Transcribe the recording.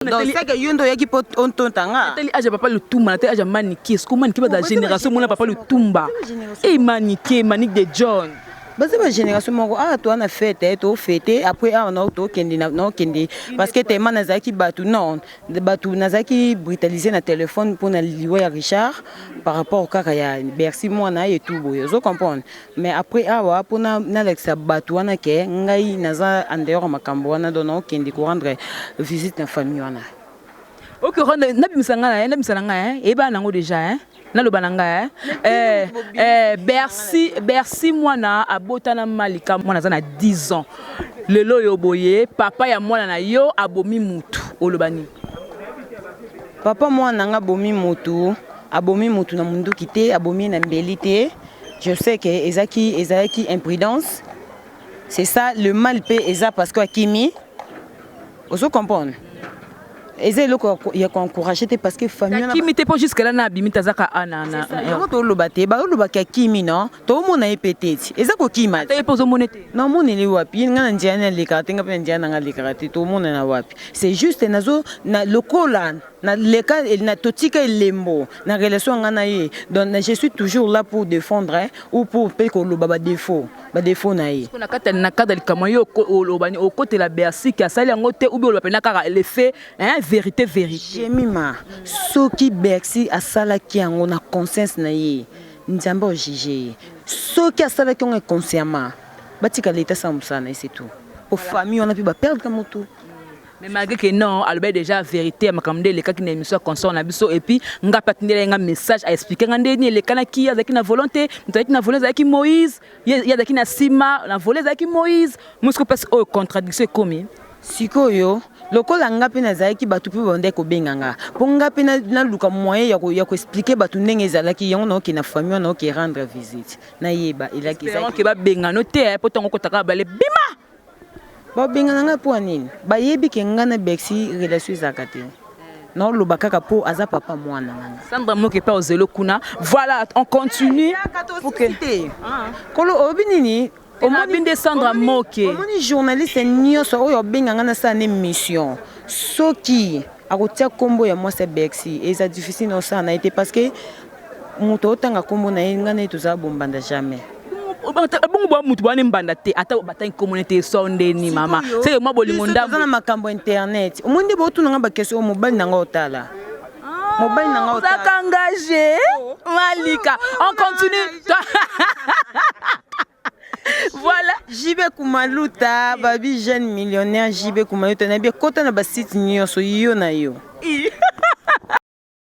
Donc c'est que yo nde oyaki mpo ontonta nga. Natali age ya papa Lutumba, natali age ya Manike. Siko Manike baza génération mona papa Lutumba. E Manike, Manike de John. Baza ba génération moko. Awa toa na fête, tofete. Après awa na tokende, naokende parce que tellement nazalaki bato, non, bato nazalaki brutalisé na téléphone mpona liwa ya Richard par rapport kaka ya Bercy mwana ye tout boye, ozo comprendre. Mais après awa, mpona nalakisa bato wana ke ngai naza en dehors ya makambo wana, donc naokende korendre visite na famille wana. Ok, rendre nabimisa ngai na ye, nabimisa na ngai eyebana nango déjà, hein? Naloba na ngai, Bercy, Bercy mwana abotana Malika, mwana aza na 10 ans lelo oyo boye. Papa ya mwana na yo abomi mutu, oloba nini? Papa mwana na nga abomi motu, abomi motu na munduki te, abomi ye na mbeli te. Je sais que ezalaki imprudence, c'est ça le mal mpe eza parce que akimi, ozo comprendre. Eza eloko ya koencourage te parce que famille wana Akimi te, mpo jusque là na abimi te, azaka a na Yango toloba te, balobaki akimi, non, toomona ye pe te ti eza kokima. Ata ye mpe ozomona te. Naomoneli wapi? Nga na nzela nalekaka te, nga mpe na nzela nanga alekaka te, tomonana wapi? C'est juste nazo na lokola naleka na totika elembo na relation ya nga na ye. Donc je suis toujours là pour défendre, hein, ou pour mpe koloba badéfaut na ye. Na kati na cadre likambo yo oloba okotela Bercy ke asali yango te, ou bien oloba mpena kaka le fait, hein, vérité, vérité? Jemima, soki Bercy asalaki yango na conscience na ye, Nzambe ojuge ye. Soki asalaki yango inconsciemment, batika leta asala mosala na ye, c'est tout. Po famille wana mpe baperdre motu. Mais malgré que non, alobaki déjà vérité ya makambo nde elekaki na émission ya consort na biso. Et puis nga mpe atindela ye nga message, aexplike nga nde nini elekanaki. Azalaki na volonté, moto azalaki na volonté ezalaki Moïse, ye azalaki na nsima na volet, ezalaki Moïse mosiko. Mpasi oyo contradiction ekomi. Sikoyo lokola nga mpe nazalaki, bato mpe bandaki kobenga nga mpo nga mpe naluka moyen ya koexplike bato ndenge ezalaki yango. Naoke na famille wana, naoke rendre visite, nayeba elaki. Espérons ke babengano te, po ntango okotaka bale bima. Babengana nga mpo ya nini? Bayebi ke nga na Bercy relation ezalaka te. Naoloba kaka mpo aza papa mwana nanga. Sandra Moke mpe ozelo kuna. Voilà, on continue pour que te kolo oyebi nini. Omoni nde Sandra Moke. Omoni, journaliste nyonso oyo obenga nga nasala ne mission, soki akotia nkombo ya mwasi ya Bercy, eza difficile na osala na ye te, parce que moto otanga nkombo na ye, ngai na ye tozala bombanda jamais. Bongo bwa mutu bwana mbanda te, ata batangi nkombo nete eso ndeni mama seke mwa bolingo. Ndambo ndambo na makambo ya internet, omoni nde botunanga baquestion oyo. Mobali na nga otala, mobali na nga otala. Ozaka engagé Malika, on continue, voilà. JB Kumaluta babi jeune millionnaire, JB Kumaluta nayebi ekota na basite nyonso yo na yo.